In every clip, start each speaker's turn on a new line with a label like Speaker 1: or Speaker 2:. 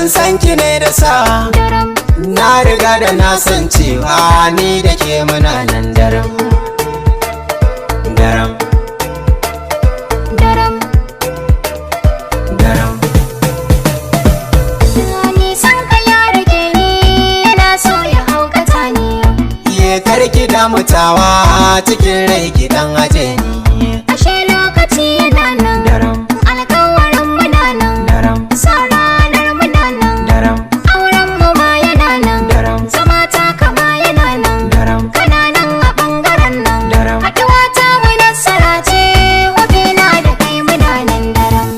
Speaker 1: Dan san ki ne da sa
Speaker 2: Daram.
Speaker 1: Na riga da na san cewa ni da ke muna nan daram. Daram.
Speaker 2: Daram.
Speaker 1: Daram.
Speaker 2: Nisan ka ya rage ni, yana so ya haukata ni.
Speaker 1: Ye karki damutawa, cikin rai ki dan aje ni.
Speaker 2: Ashe lokaci yana nan.
Speaker 1: Daram.
Speaker 2: Alkawarin muna nan.
Speaker 1: Daram.
Speaker 2: Sa ranar muna nan.
Speaker 1: Daram.
Speaker 2: Auren mu ma yana nan.
Speaker 1: Daram.
Speaker 2: Zama ta kama yana nan.
Speaker 1: Daram.
Speaker 2: Kana nan a bangaren nan.
Speaker 1: Daram.
Speaker 2: Haɗuwa ta mu nasara ce, na da kai muna nan daram.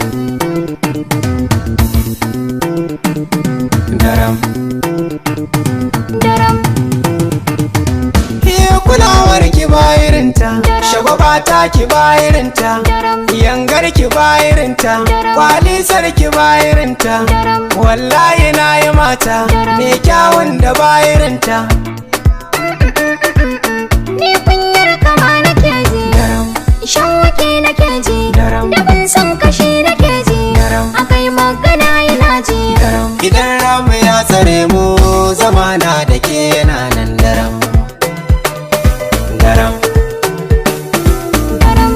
Speaker 1: Daram.
Speaker 2: Daram.
Speaker 1: Ke kulawar ki bayirinta, shagwaba ta ki bayirinta,
Speaker 2: Daram.
Speaker 1: yangar ki bayirinta,
Speaker 2: Daram.
Speaker 1: kwalisar ki bayirinta.
Speaker 2: Daram.
Speaker 1: Wallahi na yi mata
Speaker 2: Daram.
Speaker 1: mai kyawun da bayirinta.
Speaker 2: Ni kunyar kama nake ji.
Speaker 1: Daram.
Speaker 2: Shan wake nake ji.
Speaker 1: Daram.
Speaker 2: Da ban san kashi nake ji.
Speaker 1: Daram.
Speaker 2: Akai magana yana ji.
Speaker 1: Daram. Idan ramu ya tsare mu, zamana da ke yana nan daram. Daram.
Speaker 2: Daram.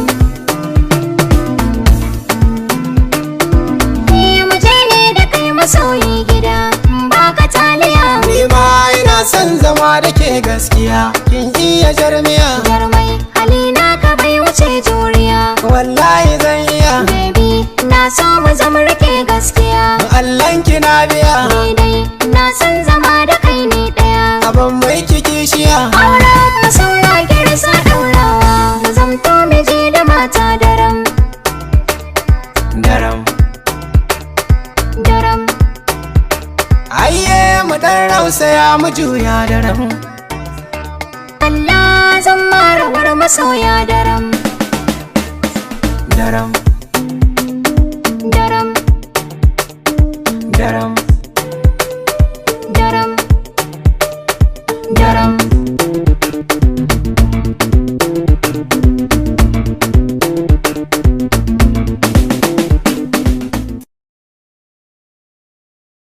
Speaker 2: Ni mu je ne da kai masoyi gida, in baka taliya.
Speaker 1: Ni ma ina son zama da ke gaskiya, kin iya jarmiya.
Speaker 2: Jarmai halina ka bai wuce juriya.
Speaker 1: Wallahi zan iya.
Speaker 2: Baby, na so mu zama rike gaskiya.
Speaker 1: Allahn ki na biya.
Speaker 2: Ni dai na san zama da kai ne daya.
Speaker 1: Abin mai kishiya.
Speaker 2: Auren mu saura girsa daurawa, mu zamto miji da mata daram.
Speaker 1: Daram.
Speaker 2: Daram.
Speaker 1: Ayye mu dan rausaya mu juya daram.
Speaker 2: Allah zan marawar masoya daram.
Speaker 1: Daram.
Speaker 2: Daram.
Speaker 1: Daram.